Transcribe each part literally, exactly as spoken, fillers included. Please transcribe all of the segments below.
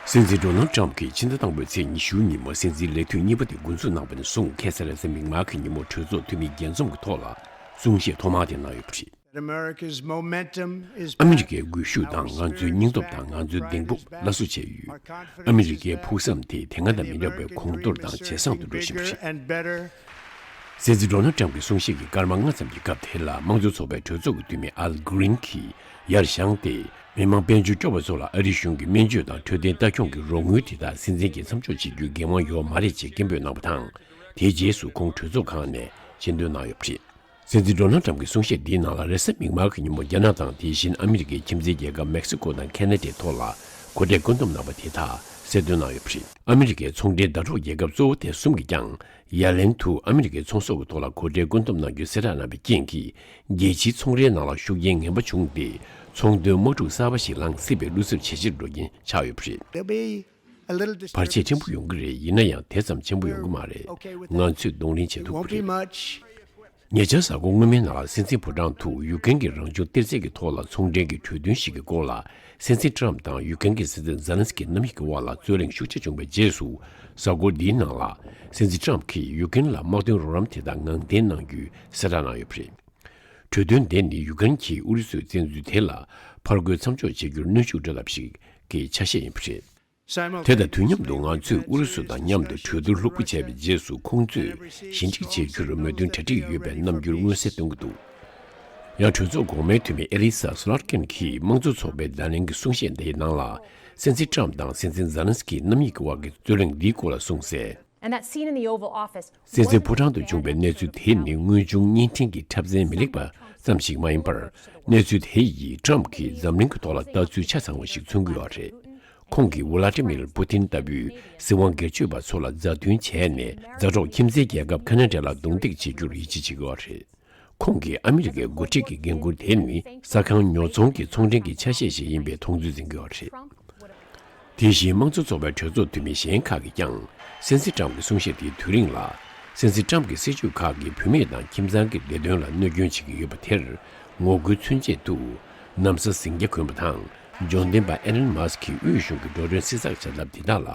སྲིད་འཛིན་ཌོ་ནལ་ཊམ་གྱིས་ཕྱི་ཟླ་དང་པོའི་ཚེས་ཉི་ཤུ་ཉིན་མོ་སྲིད་འཛིན་ལས་དུས་གཉིས་པ་དེ་འགོ་འཛུགས་གནང་བ་ནས་བཟུང་ཁ་སང་རེས་གཟའ་མིག་དམར་གྱི་ཉིན་མོ་གྲོས་ཚོགས་འཐུས་མི་བརྒྱད་འཛོམས་ཀྱི་ཐོག་ལ་གསུང་བཤད་ཐོག་མ་དེ་གནང་ཡོད་པ་རེད། America's momentum is ཨ་མི་རི་ཀའི་སྒུལ་ཤུགས་དང་ང་ཚོའི་སྙིང་སྟོབས་དང་ང་ཚོའི་གདེང་སྤོབས་སླར་གསོ་བྱས་ཡོད། ཨ་མི་རི་ཀའི་ཕུགས་བསམ་དེ་དེ་སྔ་དང་མི་འདྲ་བའི་གོང་མཐོར་དང་ཇེ་བཟང་དུ་འགྲོ་བཞིན་པ་རེད། སྲིད་འཛིན་ཌོ་ནལ་ཊམ་གྱི་གསུང་བཤད་ཀྱི་སྐར་མ་ལྔ་ཙམ་གྱི་སྐབས་དེ་ལ་དམངས་གཙོ་ཚོགས་པའི་གྲོས་ཚོགས་ཀྱི་འཐུས་མི་ཨལ་གྷི་རིན་གྱིས་ཡར་བཞེངས་ཏེ། མི་མང་དཔལ་འབྱོར་སྐྱོ་བ་ཚོ་ལ་ཨ་རིའི་གཞུང་གིས་སྨན་བཅོས་དང་འཕྲོད་བསྟེན་ལྟ་སྐྱོང་གི་རོགས་དངུལ་དེ་དག་སྲིད་འཛིན་གྱིས་མཚམས་འཇོག་བྱེད་རྒྱུའི་འགན་དབང་ཡོད་མ་རེད་ཅེས་སྐད་འབོད་གནང་བ་དང་། དེའི་རྗེས་སུ་ཁོང་གྲོས་ཚོགས་ཁང་ནས་ཕྱིར་འདོན་གནང་ཡོད་པ་རེད། སྲིད་འཛིན་ཌོ་ནལ་ཊམ་གྱི་གསུང་བཤད་འདིའི་ནང་ལ་རེས་གཟའ་མིག་དམར་གྱི་ཉིན་མོ་རྒྱ་ནག་དང་དེ་བཞིན་ཨ་མི་རི་ཀའི་ཁྱིམ་མཚེས་རྒྱལ་ཁབ་མེག་སི་ཀོ་དང་ཁེ་ན་ཌའི་ཐོག་ལ་གོ་གྲས་བཀོད་འདོམས་གནང་བ་དེ་དག་གསལ་སྟོན་གནང་ཡོད་པ་རེད། ཨ་མི་རི་ཀའི་ཚོང་འབྲེལ་ཟླ་གྲོགས་རྒྱལ་ཁབ་གཙོ་བོ་དེ་གསུམ་གྱིས་ཀྱང་། ཡ་ལན་དུ་ཨ་མི་རི་ཀའི་ཚོང་ཟོག་གི་ཐོག་ལ་གོ་གྲས་བཀོད་འདོམས་གནང་རྒྱུ་གསལ་བསྒྲགས་གནང་བའི་རྐྱེན་གྱིས། རྒྱལ་སྤྱིའི་ཚོང་རའི་ནང་ལ་ཤུགས་རྐྱེན་ངན་པ་བྱུང་སྟེ། ཚོང་དོན་དམག་འཁྲུག་གསར་པ་ཞིག་ལངས་སྲིད་པའི་བློ་འཚབ་ཇེ་ཆེར་འགྲོ་རྐྱེན་ཆགས་ཡོད་པ་རེད། There'll be a little བར་ཆད་ཕྲན་བུ་disturbance. ཡོང་གི་རེད། ཡིན་ན་ཡང་དེ་ཙམ་ཆེན་པོ་ཡོང་གི་མ་རེད། Okay with that. ང་ཚོས་གདོང་ལེན་བྱེད་ཐུབ་Won't ཀྱི་be རེད། Much. ཉེ་ཆར་གཟའ་འཁོར་སྔོན་མའི་ནང་ལ་སྲིད་འཛིན་ཕོ་བྲང་དུ་ཡུ་ཀེན་གྱི་རང་བྱུང་གཏེར་རྫས་ཀྱི་ཐོག་ལ་ཚོང་འབྲེལ་གྱི་གྲོས་མཐུན་ཞིག་གི་སྐོར་ལ། སྲིད་འཛིན་ཊམ་དང་ཡུ་ཀེན་གྱི་སྲིད་འཛིན་ཛེ་ལན་སི་ཀི་རྣམ་གཉིས་ཀྱི་དབར་ལ་རྩོད་གླེང་ཤུགས་ཆེ་བྱུང་བའི་རྗེས་སུ། གཟའ་འཁོར་འདིའི་ནང་ལ། སྲིད་འཛིན་ཊམ་གྱིས་ཡུ་ཀེན་ལ་དམག་དོན་རོགས་རམ་དེ་དག་ངང་འཐེན་གནང་རྒྱུའི་གསལ་བསྒྲགས་གནང་ཡོད་པ་རེད། གྲོས་མཐུན་དེ་ནི་ཡུ་ཀེན་གྱིས་ཨུ་རུ་སུའི་བཙན་འཛུལ་དེ་ལ་ཕར་རྒོལ་མཚམས་འཇོག་བྱེད་རྒྱུར་གནོན་ཤུགས་སྤྲོད་ཐབས་ཤིག་གི་ཆ་ཤས་ཡིན་པ་རེད། དེ་དང་དུས་མཉམ་དུ་ང་ཚོས་ཨུ་རུ་སུ་དང་མཉམ་དུ་གྲོས་བསྡུར་ལྷུག་པོ་བྱས་པའི་རྗེས་སུ་ཁོང་ཚོས་ཞི་འགྲིག་བྱེད་རྒྱུར་མོས་མཐུན་གྲ་སྒྲིག་ཡོད་པའི་རྣམ་འགྱུར་མངོན་གསལ་སྟོན་གྱི་འདུག་ཡང་གྲོས་ཚོགས་གོང་མའི་འཐུས་མི་ཨེ་ལི་ས་སོ་ལར་ཀིན་གྱིས་དམངས་གཙོ་ཚོགས་པའི་བརྡ་ལན་གྱི་གསུང་བཤད་འདིའི་ནང་ལ། སྲིད་འཛིན་ཊམ་དང་སྲིད་འཛིན་ཛེ་ལན་སི་ཀི་རྣམ་གཉིས་ཀྱི་དབར་གྱི་རྩོད་གླེང་འདིའི་སྐོར་ལ་གསུངས་གསལ། And that scene in the Oval Office སྲིད་འཛིན་ཕོ་བྲང་དུ་བྱུང་བའི་གནས་ཚུལ་དེ་ནི་དངོས་བྱུང་བརྙན་འཕྲིན་གྱི་འཁྲབ་ཚན་མི་ལེགས་པ་ཙམ་ཞིག་མ་ཡིན་པར། གནས་ཚུལ་དེ་ཡིས་ཊམ་གྱིས་འཛམ་གླིང་གི་ཐོག་ལ་ལྟ་ཚུལ་ཆ་ཚང་བ་ཞིག་མཚོན་གྱི་ཡོད་རེད། ཁོང་གིས་ཝ་ལ་ཏི་མིར་པུ་ཏིན་ལྟ་བུའི་སྲིད་དབང་སྒེར་གཅོད་པ་ཚོ་ལ་མཛའ་མཐུན་བྱས་ནས། མཛའ་གྲོགས་ཁྱིམ་མཚེས་རྒྱལ་ཁབ་ཁ་ན་ཌ་ལ་རྡུང་རྡེག་བྱེད་རྒྱུར་ཡིད་ཆེས་བྱེད་ཀྱི་ཡོད་རེད། ཁོང་གིས་ཨ་མི་རི་ཀའི་འགོ་ཁྲིད་ཀྱི་འགན་འཁུར་དེ་ནི་ས་ཁང་ཉོ་ཚོང་གི་ཚོང་འབྲེལ་གྱི་ཆ་ཤས་ཤིག་ཡིན་པའི་མཐོང་ཚུལ་འཛིན་གྱི་ཡོད་རེད། དེ་བཞིན་དམངས་གཙོ་ཚོགས་པའི་གྲོས་ཚོགས་འཐུས་མི་གཞན་ཁག་གིས་ཀྱང་སྲིད་འཛིན་ཊམ་གྱི་གསུང་བཤད་དེའི་དུས་རིང་ལ། སྲིད་འཛིན་ཊམ་གྱི་སྲིད་ཇུས་ཁག་གིས་བུད་མེད་དང་ཁྱིམ་ཚང་གི་བདེ་དོན་ལ་གནོད་སྐྱོན་བྱེད་ཀྱི་ཡོད་པ་དེར་ངོ་རྒོལ་མཚོན་ཆེད་དུ། ན་བཟའ་ཟིང་སྐྱ་གོན་པ་དང་འབྱོར་ལྡན་པ་ཨེ་ལན་མཱ་སི་ཀིས་དབུས་གཞུང་གི་འགྲོ་གྲོན་བསྲི་ཚགས་བྱ་ཐབས་དེ་དག་ལ་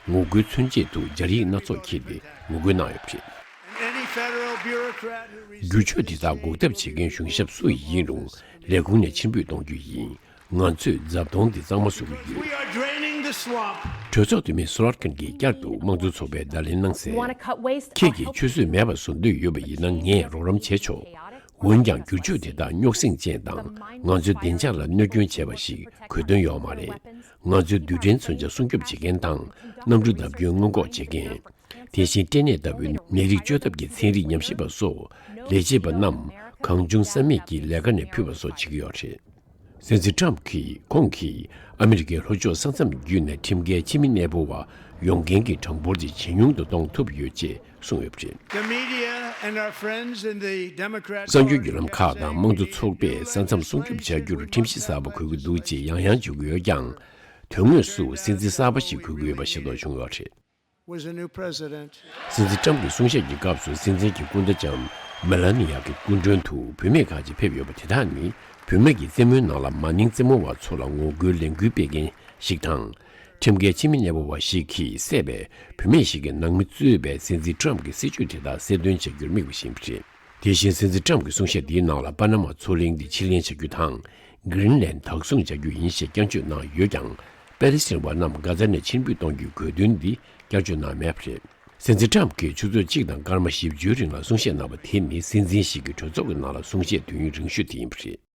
ངོ་རྒོལ་མཚོན་ཆེད་དུ་སྦྱར་ཡིག་སྣ་ཚོགས་འཁྱེར་ཏེ་ངོ་རྒོལ་གནང་ཡོད་པ་རེད། Any federal bureaucrat who resents བསྒྱུར་བཅོས་དེ་དག་འགོག་ཐབས་བྱེད་མཁན་གཞུང་ཞབས་སུ་ཡིན་རུང་ལས་ཁུངས་ནས་ཕྱིར་འབུད་གཏོང་རྒྱུ་ཡིན། ང་ཚོས་རྫབ་དོང་འདི་གཙང་མ་བཟོ་གི་ཡོད། We are draining the swamp. གྲོས་ཚོགས་འཐུས་མི་སོ་ལར་ཀིན་གྱིས་བསྐྱར་དུ་དམངས་གཙོ་ཚོགས་པའི་བརྡ་ལན་གནང་གསལ། We want to cut waste and ཁྱེད་ཀྱིས་help ཆུད་ཟོས་མེད་པ་བཟོ་འདོད་ཡོད་པ་ཡིན་ན་ངས་རོགས་རམ་བྱེད་ཆོག་འོན་ཀྱང་བསྒྱུར་བཅོས་དེ་དག་རྙོག་ཟིང་ཅན་དང་ང་ཚོའི་བདེ་འཇགས་ལ་གནོད་སྐྱོན་བྱས་པ་ཞིག་གོ་དོན་ཡོད་མ་རེད། ང་ཚོའི་རྡུལ་ཕྲན་མཚོན་ཆ་སྲུང་སྐྱོབ་བྱེད་མཁན་དང་གནམ་གྲུ་བརྡབ་སྐྱོན་སྔོན་འགོག་བྱེད་མཁན། དེ་བཞིན་སྐྲན་ནད་ལྟ་བུའི་ནད་རིགས་བཅོས་ཐབས་ཀྱི་ཚན་རིག་ཉམས་ཞིབ་པ་སོགས་ལས་བྱེད་པ་རྣམས་གང་བྱུང་བསམ་མེད་ཀྱིས་ལས་ཀ་ནས་ཕུད་པ་སོགས་བྱེད་ཀྱི་ཡོད་རེད། སྲིད་འཛིན་ཊམ་གྱིས་ཁོང་གིས་ཨ་མི་རི་ཀའི་ལྷོ་ཕྱོགས་ས་མཚམས་བརྒྱུད་ནས་ཁྲིམས་འགལ་ཕྱི་མི་གནས་སྤོ་བ་ཡོང་མཁན་གྱི་གྲངས་འབོར་དེ་ཇེ་ཉུང་དུ་གཏོང་ཐུབ་ཡོད་ཅེས་གསུངས་ཡོད་པ་རེད། The media and our friends in the Democrat གསར་འགྱུར་བརྒྱུད་ལམ་ཁག་དང་དམངས་གཙོ་ཚོགས་པས་ས་མཚམས་སྲུང་སྐྱོབ་བྱ་རྒྱུར་ཁྲིམས་གཞི་གསར་པ་དགོས་ཀྱི་འདུག་ཅེས་ཡང་ཡང་བརྗོད་ཀྱི་ཡོད་ཀྱང་། དོན་དངོས་སུ་སྲིད་འཛིན་གསར་པ་ཞིག་དགོས་ཀྱི་ཡོད་པ་ཤེས་རྟོགས་བྱུང་ཡོད་རེད། Was a new president. སྲིད་འཛིན་ཊམ་གྱི་གསུང་བཤད་ཀྱི་སྐབས་སུ་སྲིད་འཛིན་གྱི་སྐུ་ཟླ་ལྕམ་མེ་ལ་ནི་ཡ་གི་སྐུ་མགྲོན་དུ་བུད་མེད་ཁག་ཅིག་ཕེབས་ཡོད་པ་དེ་དག་ནི་བུད་མེད་ཀྱི་རྩེད་མོའི་ནང་ལ་མ་ནིང་རྩེད་མོ་བ་ཚོ་ལ་ངོ་རྒོལ་ལས་འགུལ་སྤེལ་མཁན་ཞིག་དང་། ཁྲིམས་འགལ་ཕྱི་མི་གནས་སྤོ་བ་ཞིག་གིས་བསད་པའི་བུད་མེད་ཞིག་གི་ནང་མི་གཙོས་པའི་སྲིད་འཛིན་ཊམ་གྱི་སྲིད་ཇུས་དེ་དག་གསལ་སྟོན་བྱ་རྒྱུར་དམིགས་པ་ཞིག་ཡིན་པ་རེད། དེ་བཞིན་སྲིད་འཛིན་ཊམ་གྱི་གསུང་བཤད་འདིའི་ནང་ལ་པ་ན་མ་མཚོ་གླིང་འདི་ཕྱིར་ལེན་བྱ་རྒྱུ་དང་། གྷི་རིན་ལན་བདག་བཟུང་བྱ་རྒྱུ་ཡིན་ཞེས་བསྐྱར་བརྗོད་གནང་ཡོད་ཀྱང་། པེ་ལེ་སི་ཐན་བ་རྣམས་གྷ་ཛ་ནས་ཕྱིར་འབུད་གཏོང་རྒྱུའི་དགོས་འདུན་འདི་བསྐྱར་བརྗོད་གནང་མེད་པ་རེད། སྲིད་འཛིན་ཊམ་གྱིས་ཆུ་ཚོད་གཅིག་དང་སྐར་མ་བཞི་བཅུའི་རིང་ལ་གསུང་བཤད་གནང་བ་དེ་ནི་སྲིད་འཛིན་ཞིག་གི་གྲོས་ཚོགས་ཀྱི་ནང་ལ་གསུང་བཤད་དུས་ཡུན་རིང་ཤོས་དེ་ཡིན་པ་རེད།